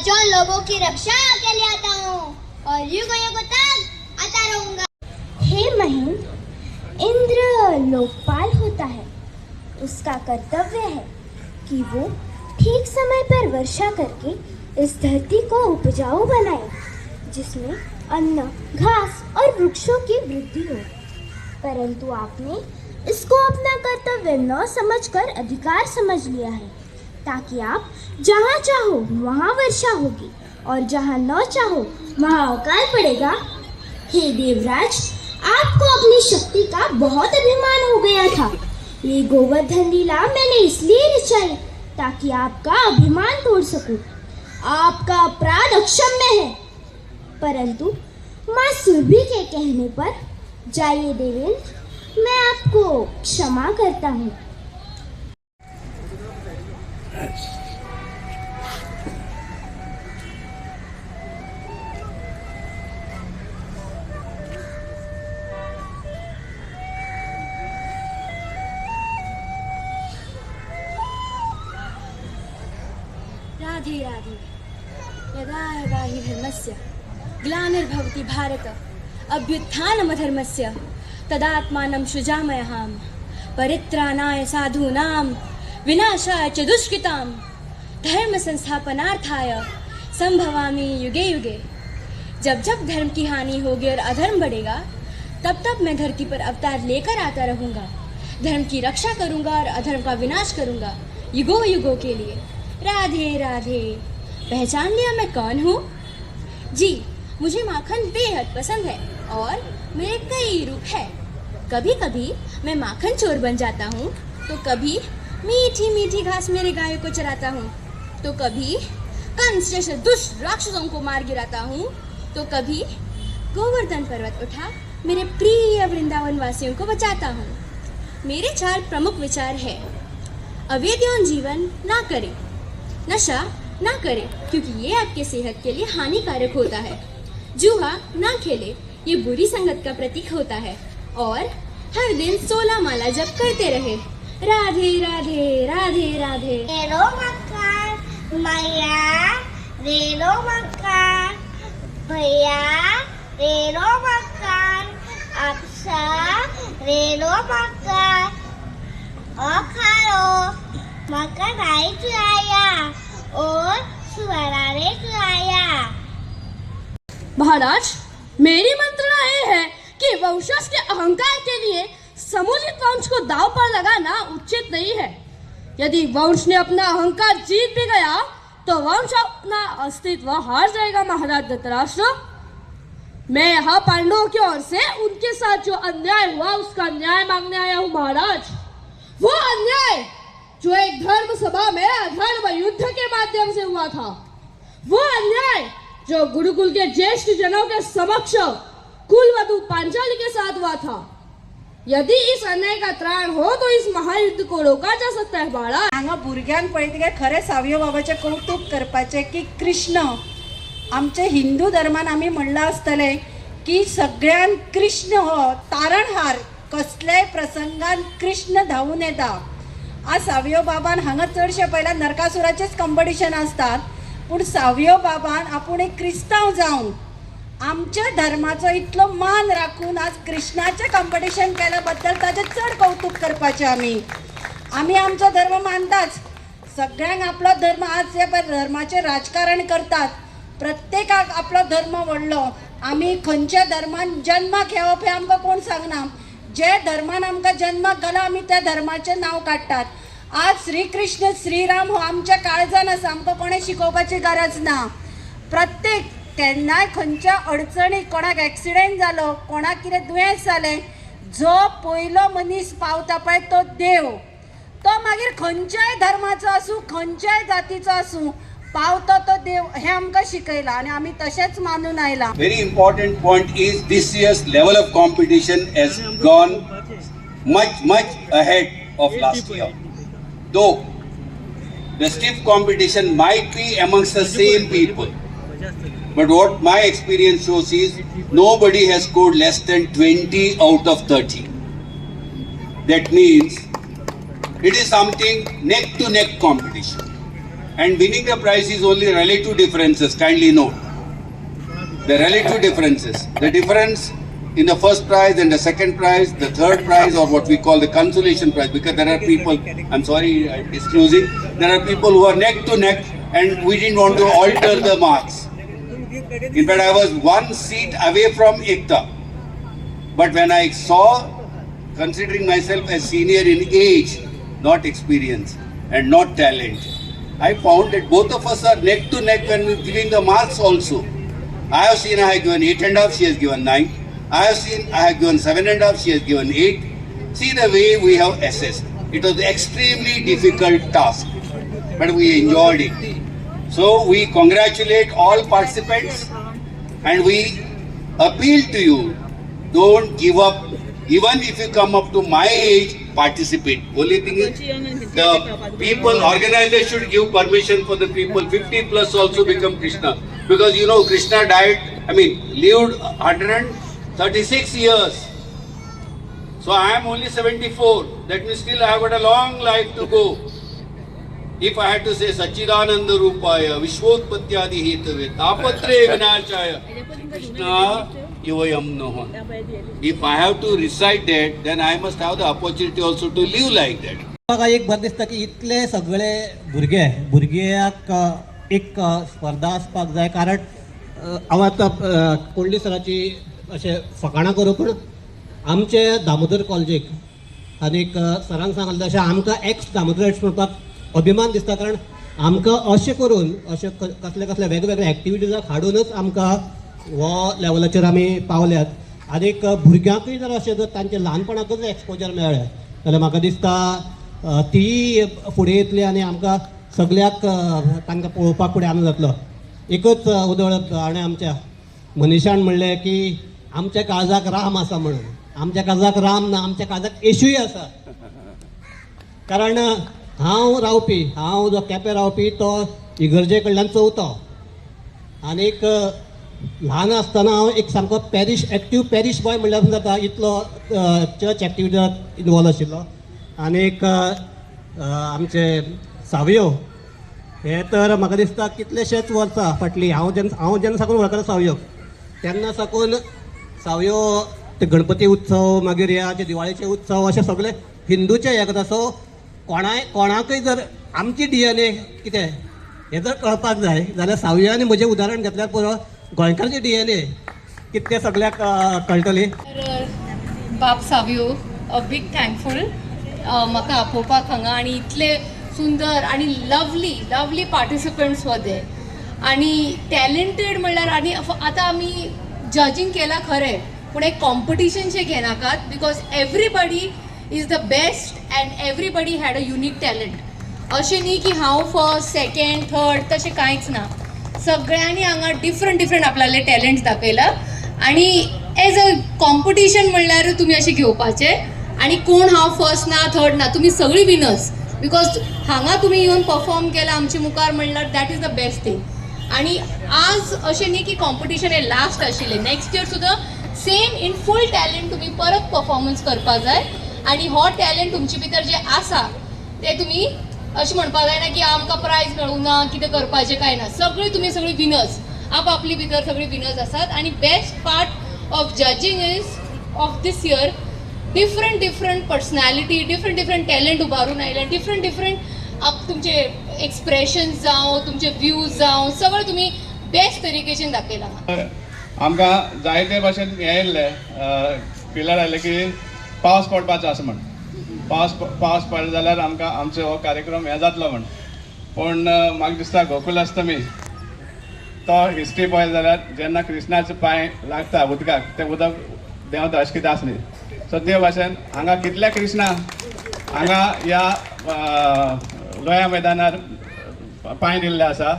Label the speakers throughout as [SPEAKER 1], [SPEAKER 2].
[SPEAKER 1] बच्चों लोगों की रक्षा के लिए आता हूँ और युगों युगों तक आता रहूंगा।
[SPEAKER 2] हे महेंद्र, इंद्र लोकपाल होता है। उसका कर्तव्य है कि वो ठीक समय पर वर्षा करके इस धरती को उपजाऊ बनाए, जिसमें अन्न, घास और वृक्षों की वृद्धि हो। परंतु आपने इसको अपना कर्तव्य न समझकर अधिकार समझ लिया है, ताकि आप जहाँ चाहो वहाँ वर्षा होगी और जहाँ न चाहो वहाँ अकाल पड़ेगा। हे देवराज, आपको अपनी शक्ति का बहुत अभिमान हो गया था। ये गोवर्धन लीला मैंने इसलिए रचाई ताकि आपका अभिमान तोड़ सकूं। आपका अपराध अक्षम्य है, परंतु माँ सुरभि के कहने पर जाइए देवेंद्र, मैं आपको क्षमा करता हूँ।
[SPEAKER 3] राधे राधे। यदा यदा हि धर्मस्य ग्लानिर्भवति भारत, अभ्युत्थानमधर्मस्य तदात्मानं सृजाम्यहं, परित्राणाय साधूनां विनाशाय च दुष्कृतां, धर्म संस्थापनार्थाय संभवामि युगे युगे। जब जब धर्म की हानि होगी और अधर्म बढ़ेगा, तब तब मैं धरती पर अवतार लेकर आता रहूँगा। धर्म की रक्षा करूँगा और अधर्म का विनाश करूँगा, युगों युगों के लिए। राधे राधे। पहचान लिया मैं कौन हूँ? जी, मुझे माखन बेहद पसंद है और मेरे कई रूप है। कभी कभी मैं माखन चोर बन जाता हूँ, तो कभी मीठी मीठी घास मेरे गायों को चराता हूँ, तो कभी कंस जैसे दुष्ट राक्षसों को मार गिराता हूँ, तो कभी गोवर्धन पर्वत उठा मेरे प्रिय वृंदावन वासियों को बचाता हूँ। मेरे चार प्रमुख विचार हैं। अवैध यौन जीवन ना करें, नशा ना करें क्योंकि ये आपके सेहत के लिए हानिकारक होता है, जुआ ना खेले, ये बुरी संगत का प्रतीक होता है, और हर दिन 16 माला जप करते रहे। राधे राधे, राधे राधे।
[SPEAKER 1] रेलो मक्खन मैया, रेलो मक्खन भैया, रेलो मक्खन अप्सा, रेलो मक्खन अखारो मक्खन आई चुराया और सुअरा चुराया।
[SPEAKER 4] महाराज, मेरी मंत्रणा ये है कि वंशज के अहंकार के लिए समुचित वंश को दांव पर लगाना उचित नहीं है। यदि वंश ने अपना अहंकार जीत भी गया तो वंश अपना अस्तित्व हार जाएगा। महाराज धृतराष्ट्र, मैं यहाँ पांडवों की ओर से उनके साथ जो अन्याय हुआ उसका न्याय मांगने आया हूँ। महाराज, वो अन्याय जो एक धर्म सभा में अधर्म युद्ध के माध्यम से हुआ था, वो अन्याय जो गुरुकुल के ज्येष्ठ जनों के समक्ष कुलवधु पांचाली के साथ हुआ था, यदि इस अन्याय का त्राण हो तो इस महायुद्ध को रोका जा सकता है महाराज।
[SPEAKER 5] हांगा भुरग्यांक पळयत काय खरें सावयो बाबाचें कौतूक करपाचें की कृष्ण आमचे हिंदू धर्मान आमी म्हणलां आसतलें की सगळ्यान कृष्ण हो तारणहार, कसल्याय प्रसंगान कृष्ण धांवून येता। आज सावयो बाबान हांगा चडशें पळयल्यार नरकासुराचेच कंपिटिशन आसतात, पूण सावयो बाबान आपूण एक क्रिस्तांव जावन आमच्या धर्माचो इतलो मान राखून आज कृष्णाचें कंपिटिशन केल्या बद्दल ताचें चड कौतूक करपाचें। आमी आमी आमचो धर्म मानताच, सगळ्यांक आपलो धर्म। आज हे पळय धर्माचें राजकारण करतात, प्रत्येकाक आपलो धर्म व्हडलो। आमी खंयच्या धर्मान जन्माक येवप हें आमकां कोण सांगना, जे धर्मान आमकां जन्माक घाला आमी त्या धर्माचें नांव काडटात। आज श्रीकृष्ण श्रीराम हो आमच्या काळजान आसा, आमकां कोणें शिकोवपाची गरज ना। प्रत्येक केन्नाय खंयच्या अडचणीक कोणाक एक्सिडेंट जालो, कोणाक कितें दुयेंस जालें, जो पयलो मनीस पावता पळय तो देव, तो मागीर खंयच्याय धर्माचो आसूं खंयच्याय जातीचो आसूं, पावता तो देव हें आमकां शिकयलां आनी आमी तशेंच मानून आयलां।
[SPEAKER 6] Very important point is this year's level of competition has gone much, much ahead of last year. Though the stiff competition might be amongst the same people, but what my experience shows is nobody has scored less than 20 out of 30. That means it is something neck to neck competition. And winning the prize is only relative differences, kindly note. The relative differences. The difference in the first prize and the second prize, the third prize, or what we call the consolation prize, because there are people, I'm sorry, I'm disclosing, there are people who are neck to neck and we didn't want to alter the marks. In fact, I was one seat away from Ekta. But when I saw, considering myself as senior in age, not experience and not talent, I found that both of us are neck to neck when we're giving the marks also. I have seen I have given 8.5, she has given 9. I have seen I have given 7.5, she has given 8. See the way we have assessed. It was extremely difficult task, but we enjoyed it. So we congratulate all participants and we appeal to you, don't give up. Even if you come up to my age, participate. Only thing is, the people, organizers should give permission for the people 50 plus also become Krishna. Because you know, Krishna died, I mean, lived 136 years. So I am only 74. That means still I have got a long life to go. If I had to say Sachidananda Rupaya, Vishwotpatyadi Hetave, Tapatre Vinashaya, Krishna Yuvayam Noha. If I have to recite that, then I must have the opportunity also to live like that.
[SPEAKER 7] म्हाका एक बरें दिसता की इतले सगळे भुरगे भुरग्याक एक स्पर्धा आसपाक जाय, कारण हांव आतां कोंडली सराची अशें फकाणां करूं, पूण आमचे दामोदर कॉलेजीक आनीक सरान सांगलें तशें आमकां एक्स दामोदर म्हणपाक अभिमान दिसता, कारण आमकां अशें करून अशें कसले कसले वेगवेगळे एक्टिविटीजाक हाडूनच आमकां हो लेवलाचेर आमी पावल्यात. आनीक भुरग्यांकूय जर अशें जर तांचे ल्हानपणाकच एक्सपोजर मेळ्ळें जाल्यार म्हाका दिसता ती फुडें येतली आनी आमकां सगल्याक तांकां पळोवपाक फुडें आनंद जातलो. एकच उदळ हाणें आमच्या मनीशान म्हणलें की आमच्या काळजाक राम आसा म्हणून. आमच्या काळजाक राम ना, आमच्या काळजाक येशूय आसा. कारण हांव रावपी, हांव जो केपें रावपी तो इगर्जे कडल्यान चवथो, आनीक ल्हान आसतना हांव एक सामको पॅरीश एक्टीव पॅरीश बॉय म्हणल्यार जाता इतलो चर्च एक्टिविटीजात इनवॉल्व आशिल्लो. आनीक आमचे सावयो हे तर म्हाका दिसता कितलेशेच वर्सां फाटलीं हांव जेन्ना साकून वळखता सावयोक तेन्ना साकून सावयो ते गणपती उत्सव, मागीर ह्या दिवाळेचे उत्सव, अशे सगळे हिंदूचे हे करता. सो कोणाकय जर आमची DNA कितें हें जर कळपाक जाय जाल्यार सावयो आनी म्हजें उदाहरण घेतल्यार पुरो, गोंयकाराची DNA कितें सगळ्याक कळटली.
[SPEAKER 8] तर बाब सावयो अ बीग थँकफूल म्हाका आपोवपाक हांगा, आनी इतले सुंदर आनी लवली लवली पार्टिसिपंट्स वते आनी टॅलेंटेड म्हणल्यार. आनी आतां आमी जजींग केलां खरें, पूण एक कॉम्पिटिशनशें घेनाकात, because everybody is the best and everybody had a unique talent. अशें न्ही की हांव फर्स्ट सेकेंड थर्ड, तशें कांयच ना. सगळ्यांनी हांगा डिफरंट डिफरंट आपल्याले टॅलंट्स दाखयला. आनी एज अ कॉम्पिटिशन म्हणल्यार तुमी अशें घेवपाचें, आनी कोण हांव फर्स्ट ना थर्ड ना, तुमी सगळीं विनर्स, because हांगा तुमी येवन परफॉर्म केला आमचे मुखार म्हणल्यार that is the best thing. आनी आज अशें न्ही की कॉम्पिटिशन हें लास्ट आशिल्लें, नेक्स्ट इयर सुद्दां सेम इन फूल टॅलंट तुमी परत परफॉर्मन्स करपा जाय. आनी हो टॅलंट तुमचे भितर जे आसा ते तुमी अशें म्हणपाक जायना की आमकां प्रायज मेळूं ना, कितें करपाचें कांय ना, सगळीं तुमी सगळीं विनर्स, आपआपली भितर सगळीं विनर्स आसात. आनी best part of judging is of this year different different personality, different different talent उबारून आयले, डिफरंट डिफरंट आप तुमचे एक्सप्रेशन्स जावं, तुमचे व्यूज जावं, सगळें तुमी बेस्ट तरीकेन दाखयलां.
[SPEAKER 9] आमकां जायते भाशेन हें येयल्लें पिलर आयलें की पावस पडपाचो आसा म्हण, पावस पडलो जाल्यार आमकां आमचो हो कार्यक्रम हें जातलो म्हण. पूण म्हाका दिसता गोकुल अष्टमी तो हिस्ट्री पळयलो जाल्यार जेन्ना कृष्णाचे पांय लागता उदकाक तें उदक देंवता अशें कितें आसा न्ही. सो ते भाशेन हांगा कितले कृष्णा हांगा ह्या लोया मैदानार पांय दिल्ले आसा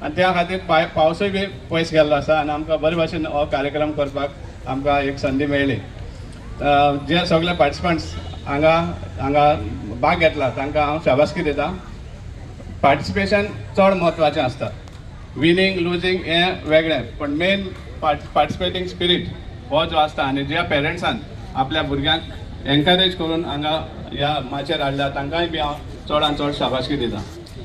[SPEAKER 9] आनी त्या खातीर पावसूय बी पयस गेल्लो आसा आनी आमकां बरे भाशेन हो कार्यक्रम करपाक आमकां एक संदी मेळ्ळी. जे सगळे पार्टिसिपंट्स हांगा हांगा भाग घेतला तांकां हांव शाबासकी दिता. पार्टिसिपेशन चड म्हत्वाचें आसता, विनींग लुजींग हें वेगळें, पण मेन पार्टिसिपेटींग स्पिरीट हो जो आसता आनी ज्या पेरंट्सान आपल्या भुरग्यांक एनकरेज करून हांगा ह्या माचयेर हाडल्या तांकांय बी हांव चडान चड शाबासकी दिता.